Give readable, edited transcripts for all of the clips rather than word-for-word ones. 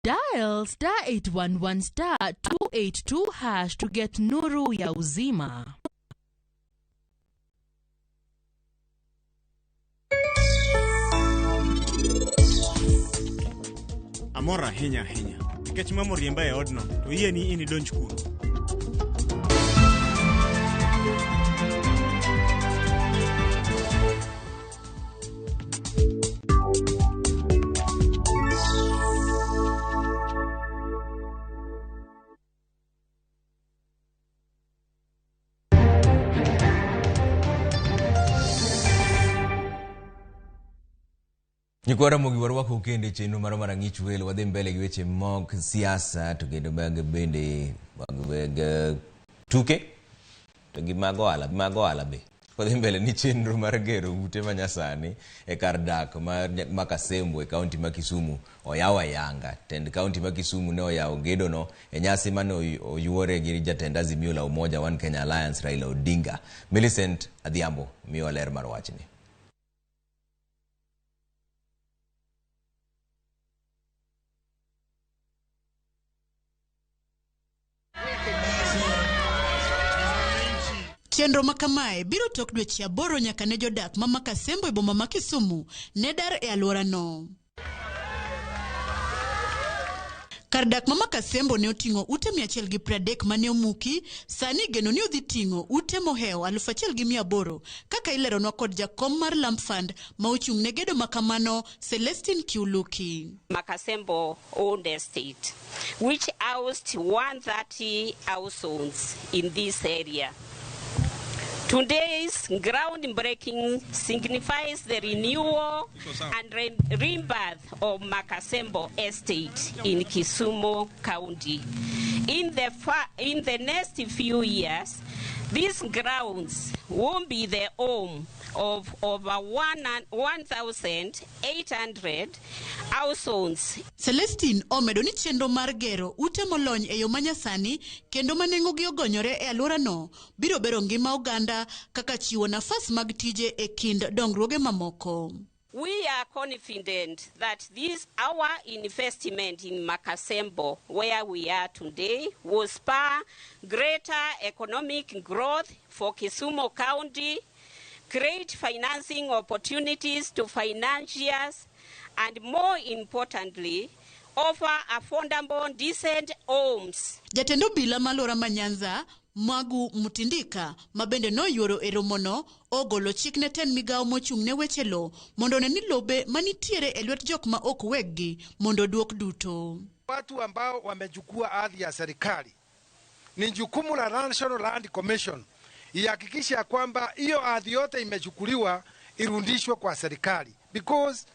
Dial *811*282# to get Nuru ya Uzima. Amor ahinya ahinya nikech mama oriemba e odno to yie ni in idonj kuno. Nyikwa Ramogi warwako kendo chenro marwa mar Ang'ich Welo. Wadhi mbele gi weche mag siasa to kendo mag bende mag tuke to gi mag ohala be. Wadhi mbele ni chenro mar gero ute manyasani e kar dak mar Makasembo e kaunti ma Kisumu oyaw ayanga. Tend kaunti ma Kisumu ne oyawo gedono e nyasi mane oyuore gi jatend Azimio la Umoja One Kenya Alliance Raila Odinga. Millicent Adhiambo miyo ler mar wachni. Chenro makamae biro tok dweche 8 nyaka ne jodak ma Makasembo e boma ma Kisumu ne dar e alworano. Kar dak ma Makasembo ne oting'o ute 130 mane omuki, sani igeno ni odhi ting'o ute mohewo 1800 kaka ileronwa kod jakom mar Lamp Fund ma ochung' ne gedo makamano Celestine Kiuluki. Makasembo owned estate, which housed 130 households in this area. Today's groundbreaking signifies the renewal and rebirth of Makasembo Estate in Kisumu County. In the next few years, these grounds will be the home of over 1,800 households. Celestine omedo ni chenro mar gero ute molony e yo manyasani kendo ma nengogi ogonyore e alworano biro bero ngima oganda kaka chiwo nafas mag tije e kind dongruoge mamoko. We are confident that this our investment in Makasembo, where we are today, will spur greater economic growth for Kisumu County, create financing opportunities to financiers, and more importantly, offer affordable, decent homes. Jatend obila ma alwora ma Nyanza, Magu Mutindika, ma bende noyuoro e romono, ogolo chik ne tend migawo mochung' ne weche lowo mondo one ni lobe manitiere e lwet jok ma ok weggi mondo oduok duto. Watu ambao wamechukua ardhi ya serikali, ni jukumu la National Land Commission ihakikishe ya kwamba hiyo ardhi yote imechukuliwa irudishwe kwa serikali, because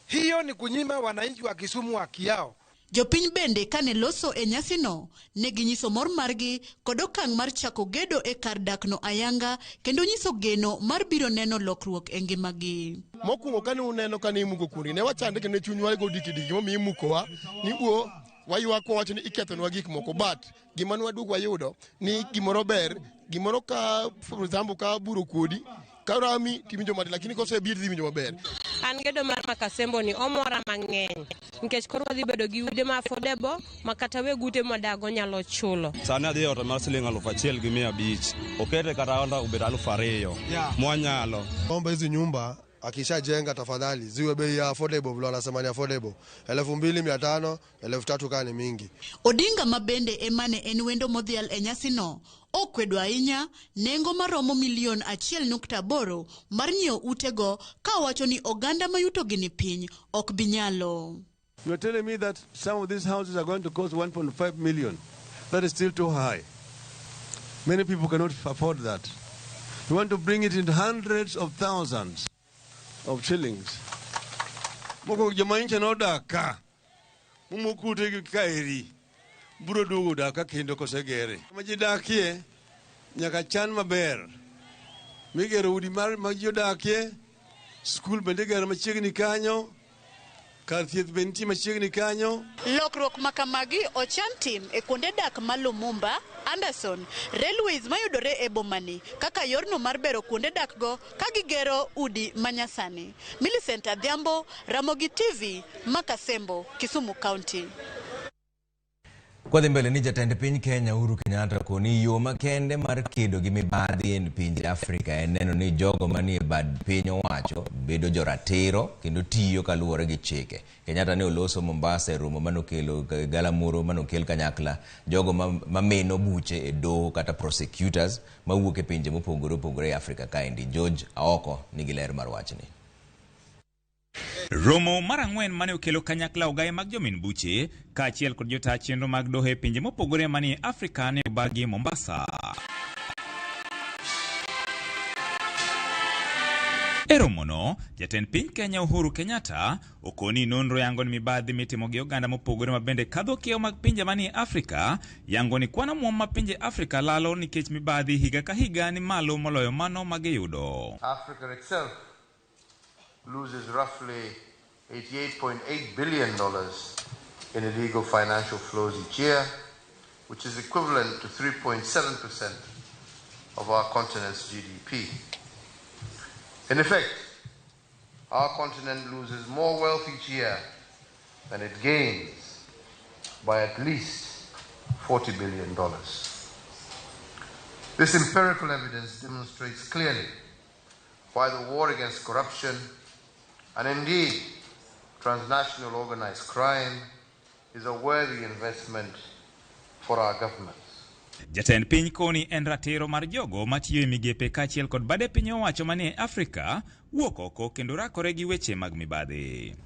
hiyo ni kunyima wananchi wa Kisumu haki yao. Jopiny bende kane loso e nyasino ne ginyiso mor margi kod okang' mar chako gedo e kar dakno ayanga kendo nyiso geno mar biro neno lokruok e ngimagi. Mokwongo kane uneno kane imuko kundi ne wachande kendo chunywa go dikidiki momiyo imukowa ni wuo waywak wawacho ni ikethonwa gik moko, but gima ne waduogo wayudo ni gimoro ber, gimoro ka for example ka buro kodi ka rami tiwinjo matin, lakini kosebir dhi winjo maber. An gedo mar Makasembo ni omora mang'eny nikech koro wadhi bedo gi ute ma affordable ma kata weg ute madago nyalo chulo. Sani adhi e ot mar siling 1500 okete kata obed 2000 mwanyalo. Omba hizi nyumba akishajenga tafadhali ziwe bei ya affordable, vile wanasema ni affordable, 2500 3000 kani ni mingi. Odinga ma bende emane en wendo modhial e nyasino okwedo ahinya nengo maromo milion 1.8 mar nyiewo utego ka owacho ni oganda ma yutogi ni piny ok bi nyalo. You are telling me that some of these houses are going to cost 1.5 million. That is still too high. Many people cannot afford that. You want to bring it into hundreds of thousands of shillings. Moko joma nche nodak ka, mumukute gi kaeri, biro duogo dak ka kendo kosegere. Ma ji dakie, nyaka chan maber. Migero udi mar ma ji odakie, skul bende igero machiegni kanyo, kar thieth be nitie machiegni kanyo. Lokruok ma kamagi ochan tim e kuonde dak ma Lumumba, Anderson, Railways mayudore e bomani kaka yorno mar bero kuonde dak go ka gigero udi manyasani. Millicent Adhiambo, Ramogi TV, Makasembo, Kisumu County. Kwadhi mbele ni jatend piny Kenya Uhuru Kenyatta koni yo makende mar kedo gi mibadhi e pinje Afrika en neno ni jogo manie bad piny owacho bedo joratiro kendo tiyo kaluwore gi chike. Kenyatta ne oloso Mombasa e romo manokelo galamoro manokel kanyakla jogo mameno buche e doho kata prosecutors mawuok e pinje mopogore opogore e Afrika kaendi. George Aoko nigi ler mar wachni. Romo mar ang'wen mane okelo kanyakla ogaye mag jomin buche kaachiel kod jotaa chenro mag doho e pinje mopogore manie Afrika ne obagi Mombasa. E romono, jatend piny Kenya Uhuru Kenyatta okoni nonro yango ni mibadhi mitimo gi oganda mopogore mabende kadho kiewo mag pinje manie Afrika yango ni kwan omwom ma pinje Afrika lalo nikech mibadhi higa ka higa ni malo moloyo mano magiyudo. Africa itself loses roughly $88.8 billion in illegal financial flows each year, which is equivalent to 3.7% of our continent's GDP. In effect, our continent loses more wealth each year than it gains by at least $40 billion. This empirical evidence demonstrates clearly why the war against corruption and indeed transnational organized crime is a worthy investment for our governments. Jatend piny koni en ratiro mar jogo matiyo e migepe kaachiel kod bade piny owacho manie Afrika wuok oko kendo rakore gi weche mag mibadhi.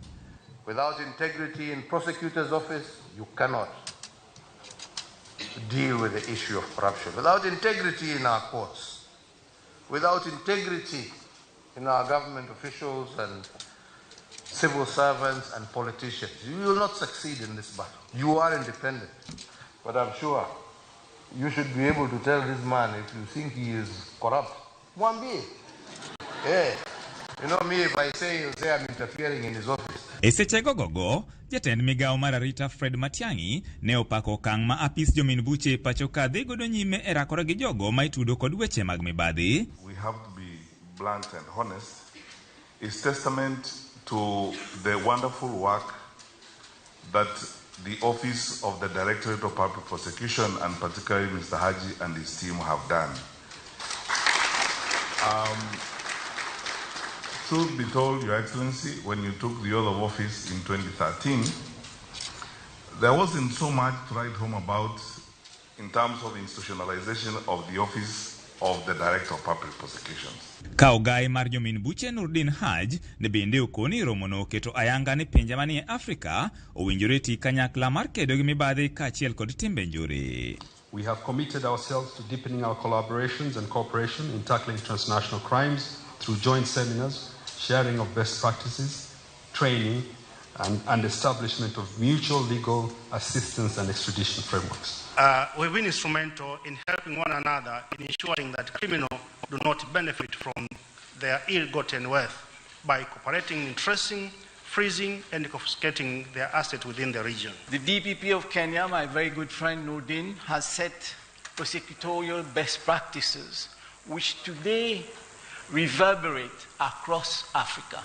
Without integrity in prosecutor's office, you cannot deal with the issue of corruption. Without integrity in our courts, without integrity in our government officials and civil servants and politicians, you will not succeed in this battle. You are independent, but I'm sure you should be able to tell this man if you think he is corrupt. Mwambie. Yeah. You know me, if I say, he'll say I'm interfering in his office. E sechego gogo, jatend migawo mar arita Fred Matiang'i ne opako okang' ma apis jomin buche pacho ka dhi godo nyime e rakore gi jogo ma itudo kod weche mag mibadhi. We have to be blunt and honest. It's testament to the wonderful work that the Office of the Directorate of Public Prosecution, and particularly Mr. Haji and his team, have done. Truth be told, Your Excellency, when you took the oath of office in 2013, there wasn't so much to write home about in terms of institutionalization of the Office of the Director of Public Prosecutions. Ka ogai mar jomin buche Nurdin Haj ne bende okoni romono oketo ayanga ni pinje manie Afrika owinjore ti kanyakla mar kedo gi mibadhi kaachiel kod timbe njore. We have committed ourselves to deepening our collaborations and cooperation in tackling transnational crimes through joint seminars, sharing of best practices, training, and establishment of mutual legal assistance and extradition frameworks. We've been instrumental in helping one another in ensuring that criminals do not benefit from their ill-gotten wealth by cooperating in tracing, freezing, and confiscating their assets within the region. The DPP of Kenya, my very good friend Nurdin, has set prosecutorial best practices which today reverberate across Africa.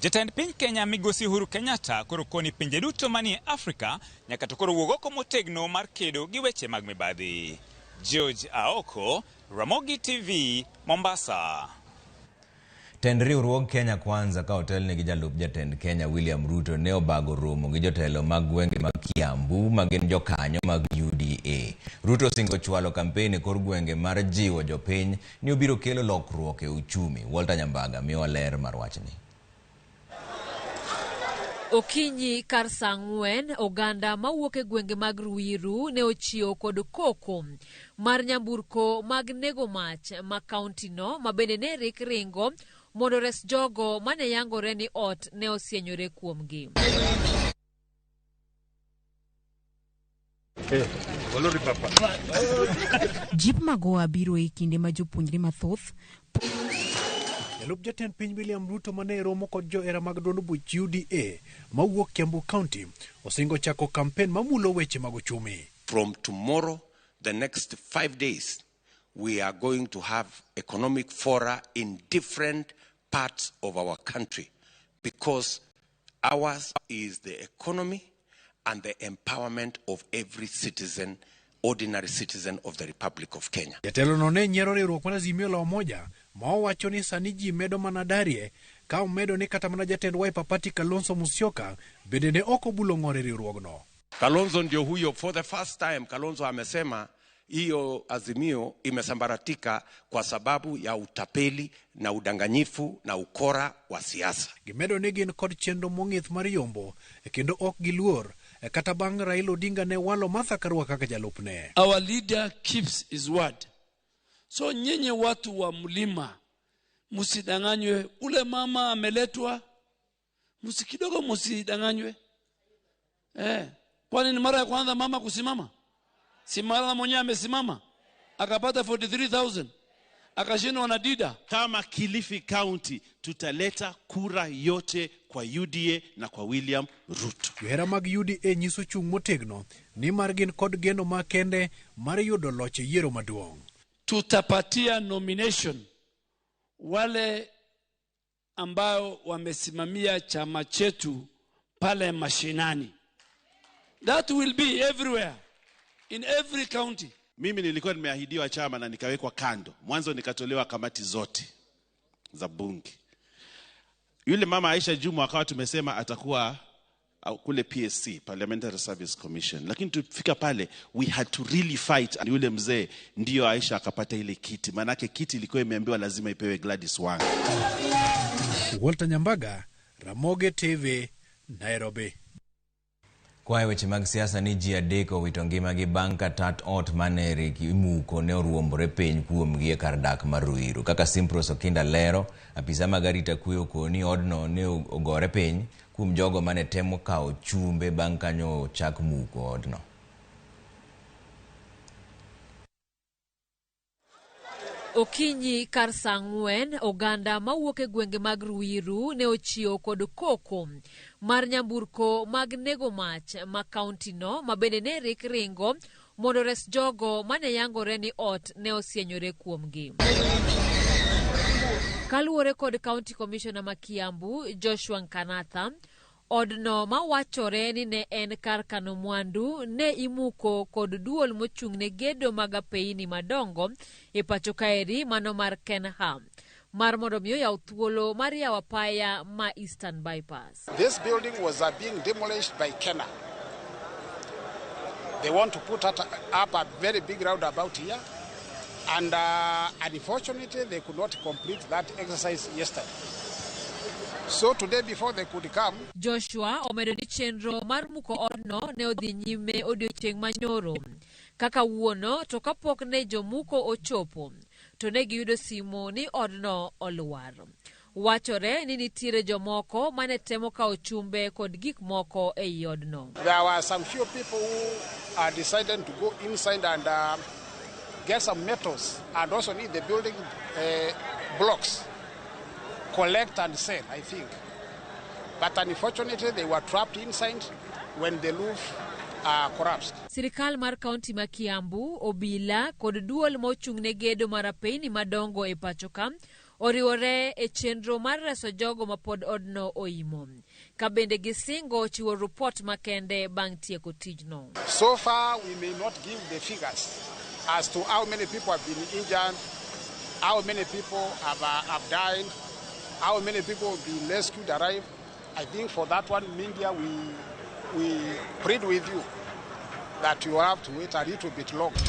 Jatend piny Kenya Migosi Uhuru Kenyatta koro koni pinje duto manie Afrika nyaka to koro wuog oko motegno mar kedo gi weche mag mibadhi. George Aoko, Ramogi TV, Mombasa. Tend riwruog Kenya Kwanza ka otelne gi jalup jatend Kenya William Ruto ne obago romo gi jotelo mag gwenge mag Kiambu ma gin jokanyo mag UDA. Ruto osingo chwalo kampen e kor gwenge mar jiwo jopiny ni obiro kelo lokruok e uchumi. Walter Nyambaga miyowa ler mar wachni. Okinyi kar saa 4, oganda mawuok e gwenge mag Ruiru ne ochiewo kod koko mar nyamburko mag nego mach ma kaunti no ma bende ne rik ringo mondo res jogo mane yangore ni ot ne osienyore kuomgi. Jip magowa biro e kinde ma jopuonjre mathoth Jalup jatend piny William Ruto mane romo kod johera mag duond buch UDA mawuok Kiambu County osingo chako kampen mamulo weche mag uchumi. From tomorrow, the next 5 days, we are going to have economic fora in different parts of our country because ours is the economy, and the empowerment of every citizen, ordinary citizen of the Republic of Kenya. Jatelono ne nyiero riwruok mar Azimio la Umoja ma owacho ni sani ji medo mana darie ka omedo ni kata mana jatend Wiper Party Kalonzo Musyoka bende ne ok obulo ng'or e riwruogno. Kalonzo ndio huyo, for the first time Kalonzo amesema hiyo Azimio imesambaratika kwa sababu ya utapeli na udanganyifu na ukora wa siasa. Gimedo ni gin kod chenro mong'ith mar yombo kendo ok giluor kata bang' Raila Odinga ne walo Martha Karua kaka jalupne. Our leader keeps his word. So nyinyi watu wa mlima msidanganywe, ule mama ameletwa, kidogo msidanganywe. Kwani ni mara ya kwanza mama kusimama? Si mara mwenyewe amesimama akapata 43,000 akashindwa na Dida. Kama Kilifi County tutaleta kura yote kwa UDA na kwa William Ruto. Johera mag UDA nyiso chung' motegno ni mar gin kod geno makende mar yudo loch e yiero maduong'. Tutapatia nomination wale ambao wamesimamia chama chetu pale mashinani. That will be everywhere, in every county. Mimi nilikuwa nimeahidiwa chama na nikawekwa kando. Mwanzo nikatolewa kamati zote za bunge. Yule mama Aisha Juma akawa tumesema atakuwa kule PSC, Parliamentary Service Commission. Lakini tufika pale, we had to really fight. Yule mzee ndio Aisha akapata ile kiti. Manake kiti ilikuwa imeambiwa lazima ipewe Gladys Wanga. Walter Nyambaga, Ramoge TV, Nairobi. Kwa weche mag siasa ni ji adek owito ngimagi bang' ka tat ot mane rik imuko ne oruombore piny kuomgi e kar dak mar Ruiru. Kaka Simpros Okinda lero, apisa mag arita kwe okoni odno ne ogore piny kuom jogo mane temo kawo chumbe bang' kanyo ochak muko odno. Okinyi kar saa 4, oganda mawuok e gwenge mag Ruiru ne ochiewo kod koko mar nyamburko mag nego mach ma kaunti no ma bende ne rik ringo mondo res jogo mane yangore ni ot ne osienyore kuomgi. Kaluwore kod County Commissioner ma Kiambu, Joshua Nkanatha, odno mawachore ni ne en kar kano mwandu ne imuko kod duol mochung'ne gedo mag apeini madongo e pacho kaeri mano mar Kenha mar mondo mi oyaw thuolo mar yawo apaya ma Eastern Bypass. This building was being demolished by Kenha. They want to put up a very big roundabout here, and unfortunately they could not complete that exercise yesterday. So today before they could come, Joshua omedo ni chenro mar muko odno ne odhi nyime odiochieng' manyoro kaka wuono, to kapok ne jomuko ochopo to ne giyudo simo ni odno olwar. Wachore ni nitiere jomoko mane temo kawo chumbe kod gik moko ei odno. There were some few people who are decided to go inside and get some metals and also need the building blocks, collect and sell, I think. But unfortunately, they were trapped inside when the roof collapsed. Sirikal mar kaunti ma Kiambu, obila kod duol mochung'ne gedo mar apeini madongo e pacho ka oriwore e chenro mar reso jogo mapod odno oimo, ka bende gisingo chiwo ripot makende bang' tieko tijno. So far, we may not give the figures as to how many people have been injured, how many people have died, how many people have been rescued, arrived. I think for that one, media, we plead with you that you have to wait a little bit longer.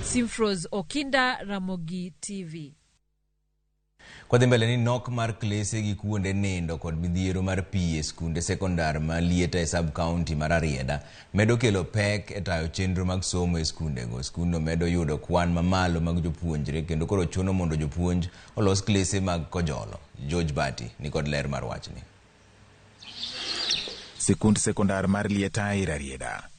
Simfros Okinda, Ramogi TV. Kwadhi mbele ni nok mar klese gi kuonde nindo kod midhiero mar pi e skunde sekondar ma Lieta e sub-county mar Rarieda medo kelo pek e tayo chenro mag somo e skundego. Skundno medo yudo kwan mamalo mag jopuonjre kendo koro chuno mondo jopuonj olos klese mag kojolo. George Bati ni kod ler mar wachni. Sikund sekondar mar Lieta e Rarieda.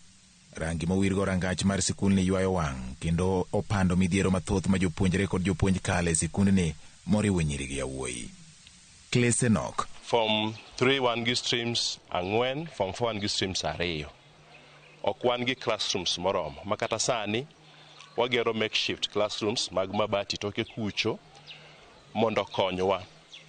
Rangi mowirgo rangach mar sikundni ywayo wang' kendo opando midhiero mathoth ma jopuonjre kod jopuonj kale e sikundni moriwo nyiri gi yawuoyi. Klese nok. Form 3 wan gi streams 4, Form 4 wan gi streams 2. Ok wan gi classrooms moromo. Ma kata sani wagero makeshift classrooms mag mabati toke kucho mondo konywa.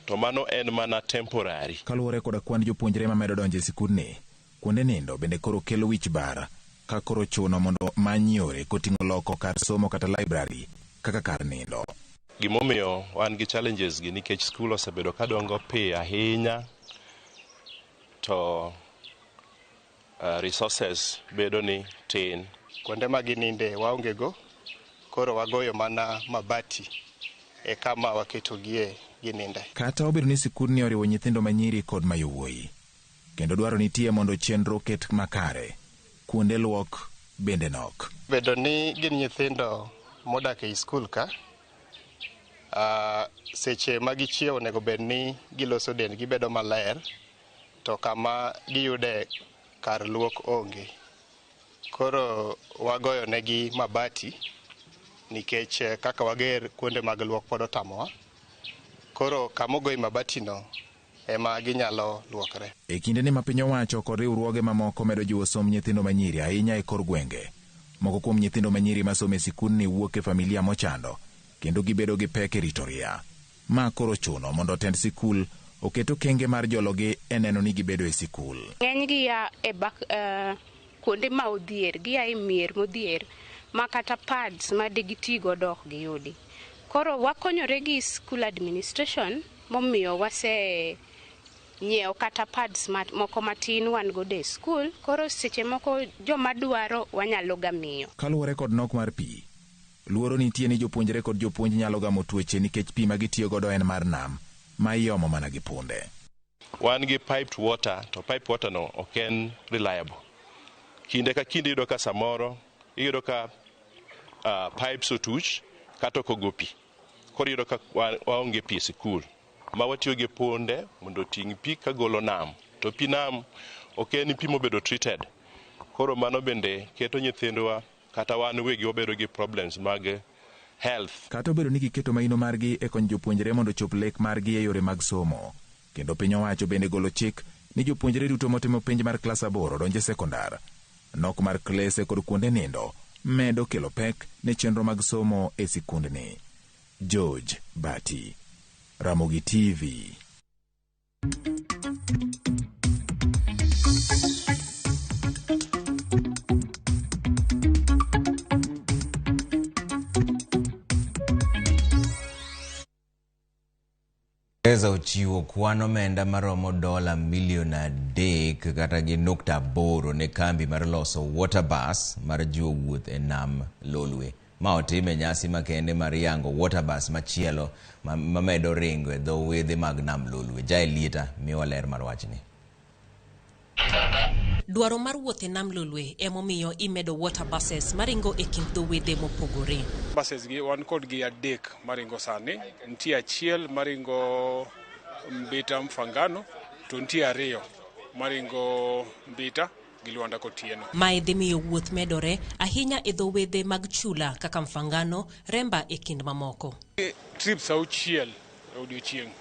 To mano en mana temporary. Kaluwore koda kwan jopuonjre mamedo donjo e sikundni, Kuonde nindo bende koro kelo wich bar ka koro chuno mondo many yore koting'o loko kar somo kata library kaka kar nindo. Gimomiyo wan gi challenges gi nikech skul osebedo ka dongo piyo ahinya to resources bedo ni tin. Kuonde ma gininde waonge go, koro wagoyo mana mabati e kama waketogie gininde. Kata obedo ni sikundni oriwo nyithindo manyiri kod ma yowuoyi, kendo dwaro nitie mondo chenro ket makare, kuonde luok bende nok. Bedo ni gin nyithindo modak ei skul ka, seche ma gichiewo onego bed ni giloso dendgi bedo maler, to kama giyude kar luok onge. Koro wagoyo negi mabati nikech kaka wager kuonde mag luok pod otamowa. Koro kama ogoye mabatino ema ginyalo luokre. E kindeni ma piny owacho kod riwruoge mamoko medo jiwo somb nyithindo manyiri ahinya e kor gwenge. Moko kuom nyithindo manyiri masomo e sikundni wuok e familia mochando kendo gibedo gi pek e rito ria. Ma koro chuno mondo tend sikul oket okenge mar jologi e neno ni gibedo e sikul. Ng'enygi ya e kuonde ma odhier, gia e mier modhier ma kata pads ma digiti godo ok giyudi. Koro wakonyore gi school administration momiyo wase nyiewo kata pads moko matin wan godo e school. Koro seche moko joma dwaro wanyalo ga miyo. Kaluwore kod nok mar pi, luoro nitie ni jopuonjre kod jopuonj nyalo gamo tuoche nikech pi ma gitiyo godo en mar nam ma iomo mana gi punde. Wan gi piped water to piped water no ok en reliable. Kinde ka kinde iyudo ka samoro iyudo ka pipes otuch kata ok ogo pi. Koro iyudo ka waonge pi e sikul. Ma watiyo gi punde mondo oting' pi kagolo nam. To pi nam ok en pi mobedo treated. Koro mano bende keto nyithindwa kata wan wegi wabedo gi problems mag health. Kata obedo ni giketo maino margi e konyo jopuonjre mondo ochop lek margi e yore mag somo, kendo piny owacho bende golo chik ni jopuonjre duto motimo penj mar klas 8 donjo e sekondar. Nok mar klese kod kuonde nindo medo kelo pek ne chenro mag somo e sikundni. George Bati, Ramogi TV. Uingereza ochiwo kwan omenda maromo dola milion 3.8 ne kambi mar loso waterbus mar jiwo wuoth e nam Lolwe. Ma otim e nyasi makende mar yango waterbus machielo mamedo ringo e dho wedhe mag nam Lolwe. Jael Lieta miwa ler mar wachni. Dwaro mar wuoth e nam Lolwe emomiyo imedo water buses maringo e kind dho wedhe mopogore. Buses gi wan kod gi 3 maringo sani, nitie achiel maringo Mbita Mfangano to nitie 2 maringo Mbita gi Luanda Kotieno. Mae dhi miyo wuoth medore ahinya e dho wedhe mag chula kaka Mfangano, Remba e kind mamoko. Trips 6 odiochieng'.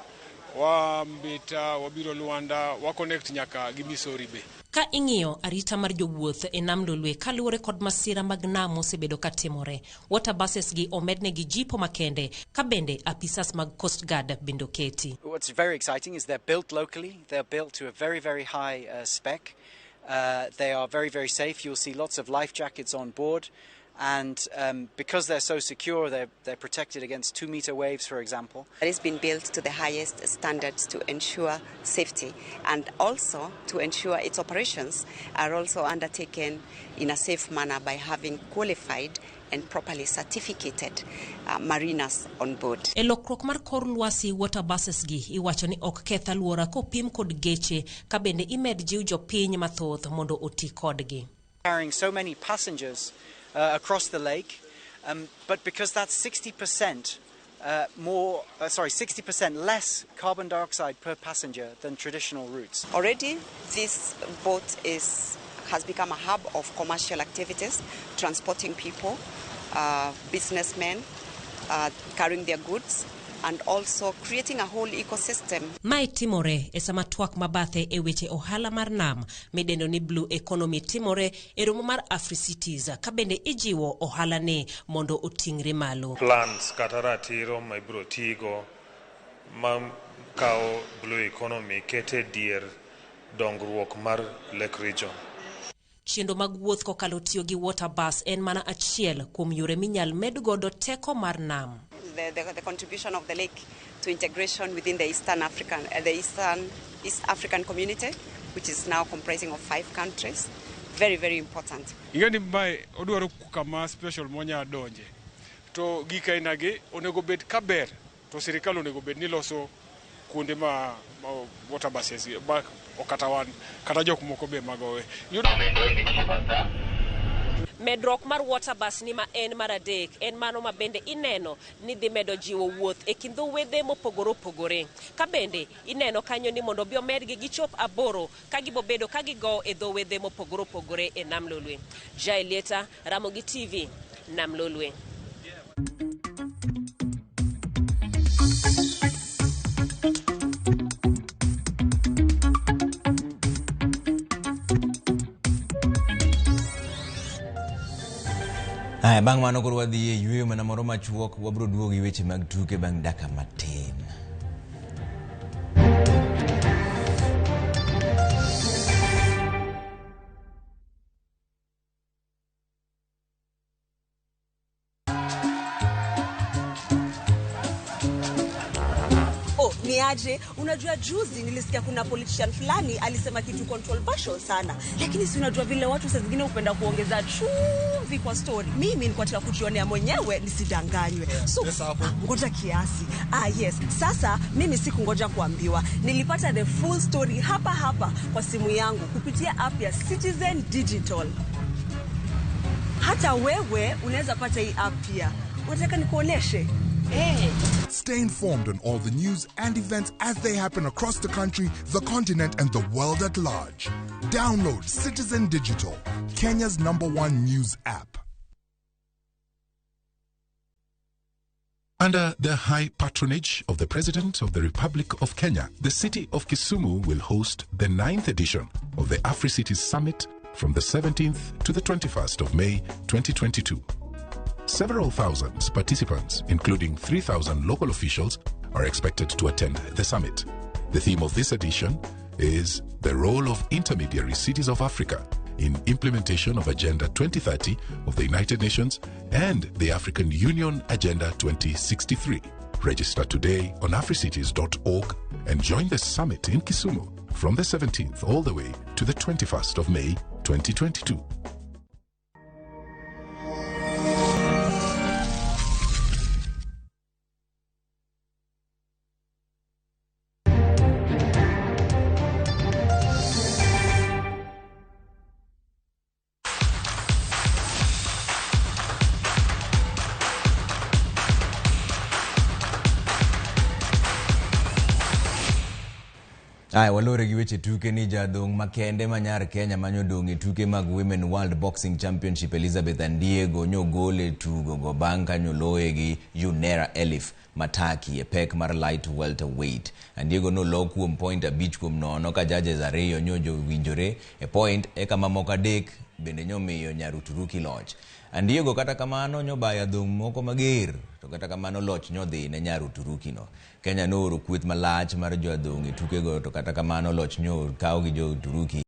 Wa Mbita, wabiro Luanda, wa connect nyaka gi Missouri Bay. Ka ing'iyo arita mar jowuoth e nam Lolwe kaluwore kod masira mag nam mosebedo katimore, water buses gi omednegi jipo makende ka bende apisas mag Coast Guard bende oketi. What's very exciting is they're built locally, they're built to a very, very high spec. They are very, very safe. You'll see lots of life jackets on board. And because they're so secure, they're protected against 2-meter waves, for example. It has been built to the highest standards to ensure safety and also to ensure its operations are also undertaken in a safe manner by having qualified and properly certificated mariners on board. E lokruok mar kor lwasi, water buses gi iwacho ni ok keth alwora kopim kod geche ka bende imed jiw jopiny mathoth mondo oti kodgi. Carrying so many passengers across the lake, but because that's 60% 60% less carbon dioxide per passenger than traditional routes. Already, this boat has become a hub of commercial activities, transporting people, businessmen, carrying their goods, and also creating a whole ecosystem. Mae timore e sama twak mabathe e weche ohala mar nam midendo ni Blue Economy timore e romo mar AfriCities ka bende ijiwo ohala ni mondo oting're malo. Plans kata ratiro ma ibiro tigo ma kawo Blue Economy kete dier dongruok mar Lake Region. Chenro mag wuoth kokalo tiyo gi water bus en mana achiel kuom yore minyal med godo teko mar nam. The contribution of the lake to integration within the Eastern African, the Eastern East African community, which is now comprising of 5 countries, very, very important. Ing'e ni mae odwaro kama special monya donje. To gik ainagi onego bed kaber to sirikal onego bed ni loso kuonde ma water buses ma kata wan kata jok moko be magowe. Medruok mar water bus ni ma en mar adek en mano ma bende ineno ni dhi medo jiwo wuoth e kind dho wedhe mopogore opogore. Ka bende ineno kanyo ni mondo obi omedgi gichop 8 ka gibobedo ka gigo e dho wedhe mopogore opogore e Nam Lolwe. Jaelieta, Ramogi TV, Nam Lolwe. Aya, bang' mano koro wadhi e yweyo mana moro machuok, wabiro duogo gi weche mag tuke bang' dakika matin. Oh, ni aje? Unajua juzi nilisikia kuna politician fulani alisema kitu controversial sana. Lakini si unajua vile watu saa zingine hupenda kuongeza chumvi kwa story. Mimi nilikuwa nataka kujionea mwenyewe nisidanganywe. So ngoja kiasi. Yes. Sasa mimi sikungoja kuambiwa. Nilipata the full story hapa hapa kwa simu yangu kupitia app ya Citizen Digital. Hata wewe unaweza pata hii app pia. Unataka nikuoneshe? Hey. Stay informed on all the news and events as they happen across the country, the continent, and the world at large. Download Citizen Digital, Kenya's #1 news app. Under the high patronage of the President of the Republic of Kenya, the city of Kisumu will host the 9th edition of the AfriCities Summit from the 17th to the 21st of May 2022. Several thousand participants, including 3,000 local officials, are expected to attend the summit. The theme of this edition is the role of intermediary cities of Africa in implementation of Agenda 2030 of the United Nations and the African Union Agenda 2063. Register today on africities.org and join the summit in Kisumu from the 17th all the way to the 21st of May 2022. Aya, walore gi weche tuke ni jadhong' makende manyar Kenya manyodong' e tuke mag Women World Boxing Championship Elizabeth Andiego nyogol e tugo go bang' ka nyoloye gi Yunera Elif Mataki e pek mar light welterweight. Andiego nolo kuom point 5 kuom 0 ka judges 2 nyojowinjore e point eka mamoko 3 bende nyomiyo nyar Uturuki loch. Andiego kata kamano nyobayo adhong' moko mager to kata kamano loch nyodhi ne nyar Uturuki no. Kenya nooro kweth malach mar joadhong' e tukego to kata kamano loch nyo kaw gi jo Uturuki.